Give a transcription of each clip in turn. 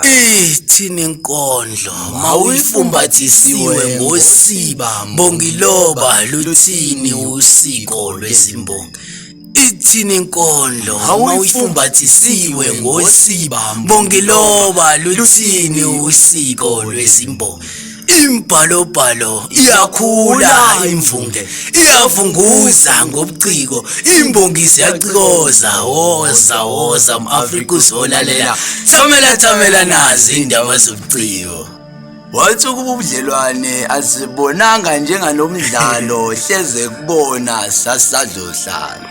Ithini inkondlo mawuyifumbathisiwe ngosiba mbongiloba luthini usiko lwezimbongi? Ithini inkondlo mawuyifumbathisiwe ngosiba mbongiloba luthini usiko lwezimbongi? Imbhalobhalo iyakhula imvunge iyavunguza ngobuciko imbongi ziyacikoza woza woza m-Afrika uzolalela thamela thamela nazi indaba zobuciko. Wathi ukuba ubudlelwane asibonanga njenganomdlalo hleze kubona sasadlohlala.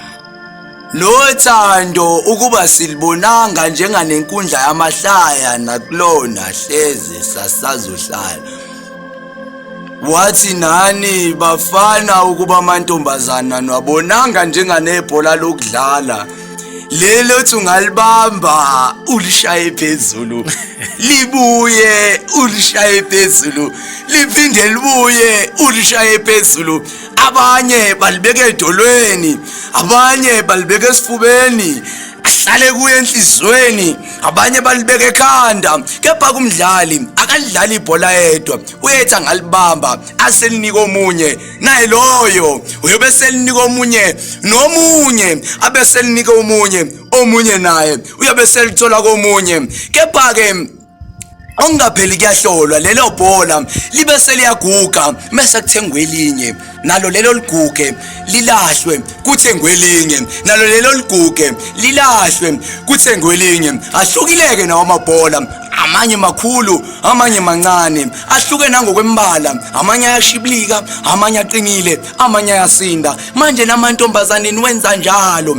Nothando ukuba silibonanga njenganenkundla yamahlaya nakulona hleze sasazohlala. Wathi nani bafana ukuba amantombazana nwabonanga njenganebhola lokudlala. Lelo othi ungalibamba ulishaye phezulu libuye ulishaye phezulu liphinde libuye ulishaye phezulu. Abanye balibeka edolweni, abanye balibeka esifubeni, ahlale kuye enhliziyweni, abanye balibeka ekhanda. Kepha kumdlali akalidlali ibhola yedwa, uyethi angalibamba aselinika omunye, naye loyo uyobe selinika omunye, nomunye abe selinika omunye, omunye naye uyobe selithola komunye. Kepha-ke okungapheli kuyahlolwa, lelo bhola libe seliyaguga mese kuthengwa elinye, nalo lelo liguge lilahlwe kuthengwe elinye, nalo lelo liguge lilahlwe kuthengwe elinye. Ahlukileke nawo amabhola, amanye makhulu amanye mancane, ahluke nangokwembala, amanye ayashibilika, amanye aqinile, amanye ayasinda. Manje namantombazane niwenza njalo,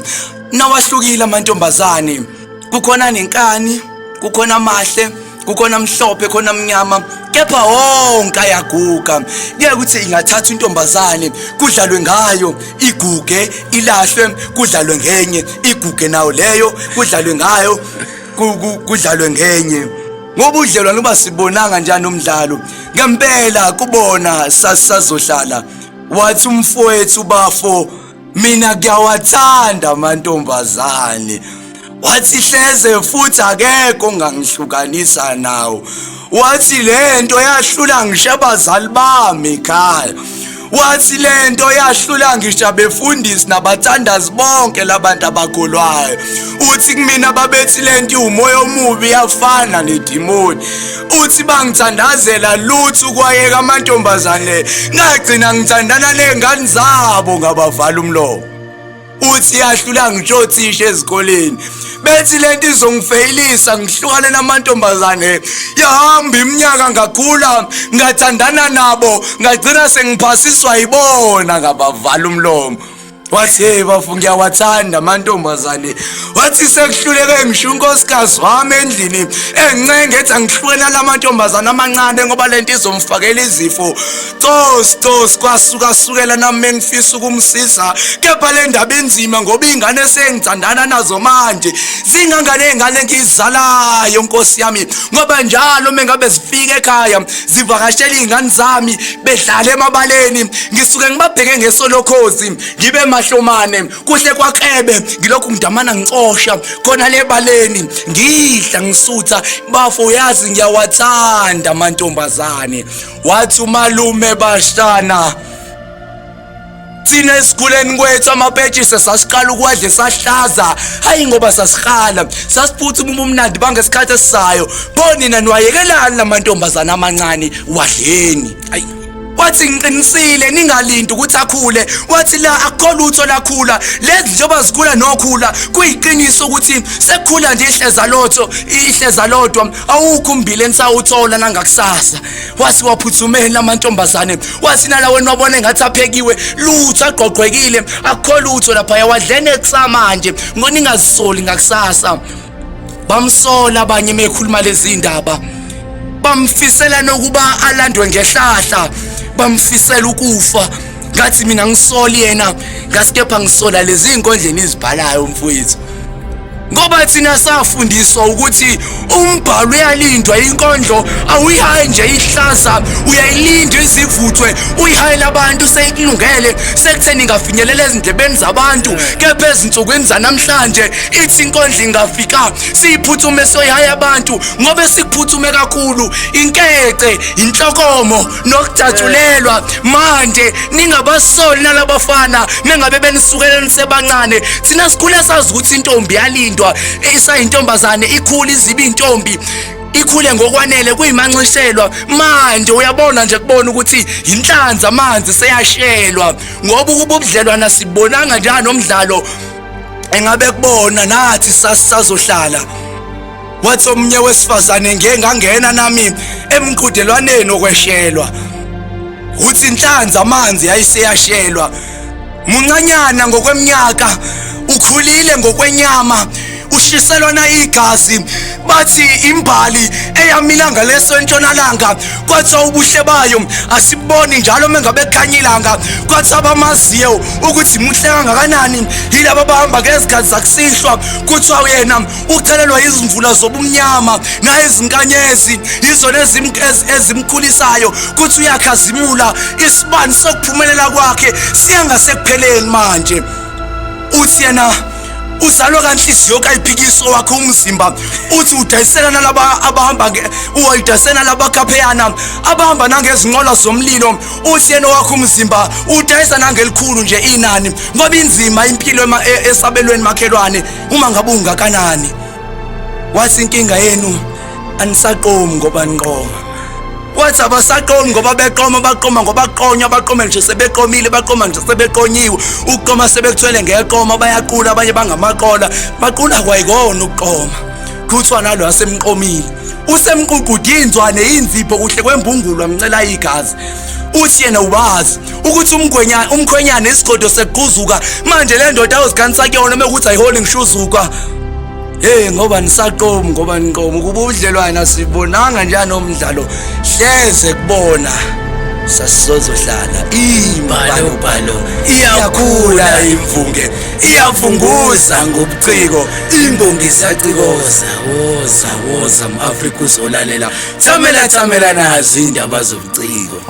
nawahlukile amantombazane, kukhona nenkani, kukhona amahle, kukhona amhlophe, khona amnyama, kepha wonke ayaguga. Kuye ukuthi ingathathwa intombazane kudlalwe ngayo iguge ilahlwe, kudlalwe ngenye iguge nayo leyo, kudlalwe ngayo kudlalwe ngenye. Ngoba udlelwane uba sibonanga njani umdlalo ngempela kubona sasazohlala. Wathi umfowethu bafo, mina ngiyawathanda amantombazane. Wathi hleze futhi akekho ongangihlukanisa nawo. Wathi lento yahlula ngisho abazali bami ekhaya. Wathi lento yahlula ngisho abefundisi nabathandazi bonke labantu abakholwayo. Uthi kumina babethi lento iwumoya omubi yafana nedimoni. Uthi bangithandazela lutho ukwayeka amantombazane, ngagcina ngithandana ney'ngane zabo ngabavala umlomo. Uthi yahlula ngisho othisha ezikoleni, bethi lento izongifeyilisa ngihlukane namantombazane. Yahamba iminyaka ngakhula ngathandana nabo, ngagcina sengiphasiswa yibona ngabavala umlomo. Wathi hey bafu ngiyawathanda amantombazane. Wathi sekuhluleke ngisho unkosikazi wami endlini encenga ethi angihlukene nalamantombazane amancane ngoba lento izomfakela izifo. Cos cos kwasuka sukela nami engifisa ukumsiza, kepha le ndaba inzima ngoba ingane esengithandana nazo manje zingangane ingane engizalayo nkosi yami, ngoba njalo mengabe zifika ekhaya zivakashela izingane zami bedlala emabaleni, ngisuke ngibabheke ngeso lokhozi ngibe mahlomane kuhle kwaklebe, ngilokhu ngidamana ngicosha khona lebaleni ngidla ngisutha. Bafo uyazi ngiyawathanda amantombazane. Wathi umalume bashana, thina esikhuleni kwethu amapetshisi sasiqala ukwadla sahlaza, hayi ngoba sasiqala sasiphutha ubume umnandi bangesikhathi esisayo. Pho nina niwayekelani lamantombazana amancane wadleni? Ayi, wathi ngiqinisile, ningalindi ukuthi akhule. Wathi la akukho lutho lakhula, lezi njengoba zikhula nokhula kuyiqiniso ukuthi sekukhula nje ihleza lotho ihleza lodwa, awukho umbila enisawuthola nangakusasa. Wathi waphuthumela amantombazane, wathi nala wena wabona engathi aphekiwe, lutho agqogqwekile, akukho lutho lapha, yawadlene kusamanje ngo ningazisoli ngakusasa. Bamsola abanye mekhuluma lezi ndaba, bamfisela nokuba alandwe ngehlahla, bamfisela ukufa. Ngathi mina ngisoli yena, ngasikepha ngisola lezi inkondlo enizibhalayo mfowethu. Ngoba thina safundiswa ukuthi umbhalo uyalindwa, inkondlo awuyihayi nje ihlaza, uyayilinda izivuthwe, uyihayela abantu seyikulungele, sekutheni ingafinyelela ezindlebeni zabantu. Kepha ezinsukwini zanamhlanje ithi inkondlo ingafika siyiphuthume soyihaya abantu, ngoba sikuphuthume kakhulu inkece, inhlokomo nokujatshulelwa. Manje ningabasoli nalabafana mengabe benisukela nisebancane. Thina sikhule sazi ukuthi intombi yalindwa isayintombazane, ikhule izibe intombi, ikhule ngokwanele kuyimancishelwa. Manje uyabona nje kubona ukuthi inhlanzi amanzi seyashelwa, ngoba ukuba ubudlelwana sibonanga njani nomdlalo engabe kubona nathi sasazohlala. Wathi omunye wesifazane, ngeke ngangena nami emqhudelwaneni okweshelwa, uthi inhlanzi amanzi yayiseyashelwa. Muncanyana ngokweminyaka, ukhulile ngokwenyama, ushiselwa na igazi. Bathi imbali eyamila ngaleso entshonalanga, kwathiwa ubuhle bayo asiboni njalo mengabe kukhanya ilanga. Kwathi abamaziyo ukuthi muhle kangakanani yilaba abahamba ngezikhathi zakusihlwa. Kuthiwa yena uchelelwa izimvula zobumnyama nayizinkanyezi, yizona ezimkhulisayo. Kuthi uyakhazimula, isibani sokuphumelela kwakhe siyangasekupheleni. Manje uthi yena uzalwa kanhliziyo kayiphikiso wakhe umzimba, uthi udayisela nalaba abahamba, uyidayisela nalaba khapheyana abahamba nangezinqola zomlilo. Uthi yena wakhe umzimba udayisa nangelikhulu nje inani, ngoba inzima impilo esabelweni makhelwane uma ngabe ungakanani. Wathi inkinga yenu anisaqomi ngoba niqoma. Wathi abasaqomi ngoba beqoma, baqoma ngoba qonywa, baqome nje sebeqomile, baqoma nje sebeqonyiwe. Ukuqoma sebekuthwele ngeqoma, bayaqula abanye bangamaqola, baqula kwayikona ukuqoma. Kuthiwa nalo asemqomile, usemququda inzwane inzipho kuhle kwembungulu, amncela igazi. Uthi yena ubazi ukuthi umgwenya umkhwenyana isigodo sekuquzuka manje, le ndoda ayozikhanisa kuyona mekuthi ayiholi ngishuzuka. Hey, ngoba nisaqomi ngoba niqoma, ukuba ubudlelwane sibonanga njani omdlalo hleze kubona sasizozohlala. Imbalobalo iyakhula, imvunge iyavunguza ngobuciko, imbongi isacikoza. Woza woza, m-Afrika uzolalela, thamela thamela nazi indaba zobuciko.